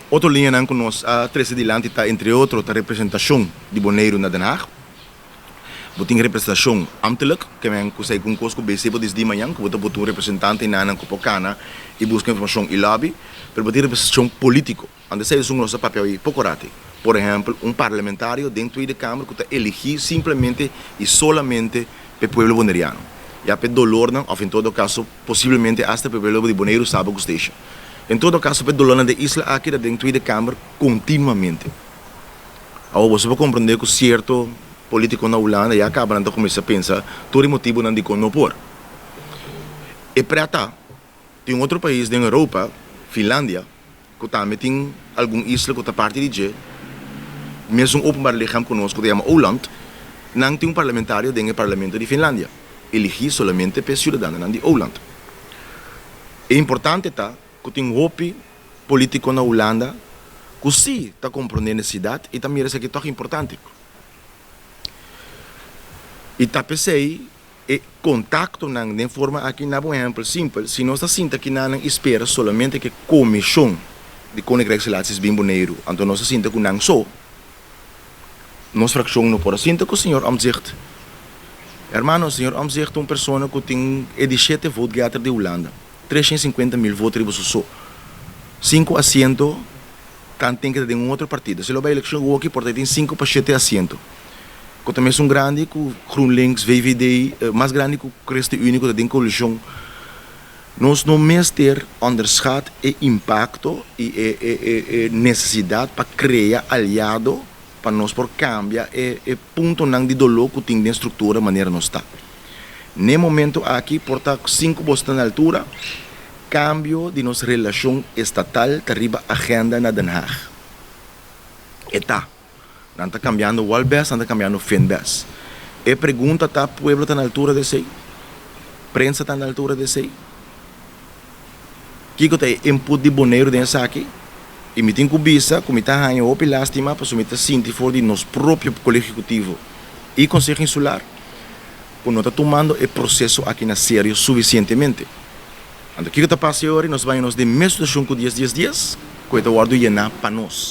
Otro liñanan ku nos a trese dilanti ta entre otro ta representashon di Boneiru na Den Haag. Bo tin representashon ambtelijk, ke men ku esei ku un kos ku BC por disidí mañan ku bo ta bota un representante einan ku por kana i buska informashon i lobby, pero bo tin representashon polítiko. Anto esei esun ku nos a papia awe poko rati. Por ehèmpel, un parlamentario den Tweede Kamer ku ta eligí simplemente i solamente pa e pueblo boneriano, ya pa e dolornan òf en todo kaso posiblemente asta pa e pueblo di Boneiru, Saba ku Statia. En todo kaso pa e dolornan di e isla aki ta den Tweede Kamer kontinuamente. Awor boso por komprendé ku sierto polítiko na Hulanda ya kaba nan ta kuminsá pensa tur e motibunan dikon no por. E prèt ta, tin un otro pais den Europa, Finlandia, ku tambe tin algun isla ku ta parti di dje, mesun openbaar lichaam ku nos ku ta yama Åland, nan tin un parlamentario den e parlamento di Finlandia, eligí solamente p'e siudadanonan di Åland. E importante ta ku tin hopi polítiko na Hulanda ku sí ta komprondé nesesidat i ta mira esaki tòg importante. I ta p'esei e kontaktonan den forma aki na bo ehèmpel simpel, si nos ta sinta kinanan i spera solamente ku e komishon di Koninkrijksrelaties bin Boneiru, anto nos ta sinta ku nan so, nos frakshon no por a sinta ku señor Omtzigt. Hermano, señor Omtzigt ta un persona ku tin e di shete votegetter di Hulanda, 350 mil voto riba su so, sinku asiento tan tin ke ta den un otro partido. Si lo bai elekshon awoki por ta e tin sinku pa shete asiento. Ku ta mesun grandi ku GroenLinks, VVD, mas grandi ku ChristenUnie ku ta den koalishon. Nos no mester onderschat e impakto i e e nesesidat pa krea aliado pa nos por kambia e e puntonan di doló ku tin den struktura manera nos ta. N'e momento aki por ta sin ku boso ta na altura, kambio di nos relashon estatal ta riba agenda na Den Haag. E ta. Nan ta cambiando Walbes, nan ta cambiando Finbes. E pregunta ta, pueblo ta na altura di esey? Prensa ta na altura di esey? Kico ta e input di Boneiru den esaki? Y mi tin cu bisa cu mi ta haña hopi lastima pasobra mi ta sinti for di nos propio Colegio Ejecutivo y Conseho Insular cu no ta tumando e proceso aki na serio suficientemente. Anto kico ta pasa e ora? Nos baña nos den mes situacion cu dies dies dies cu e ta wordo yena pa nos.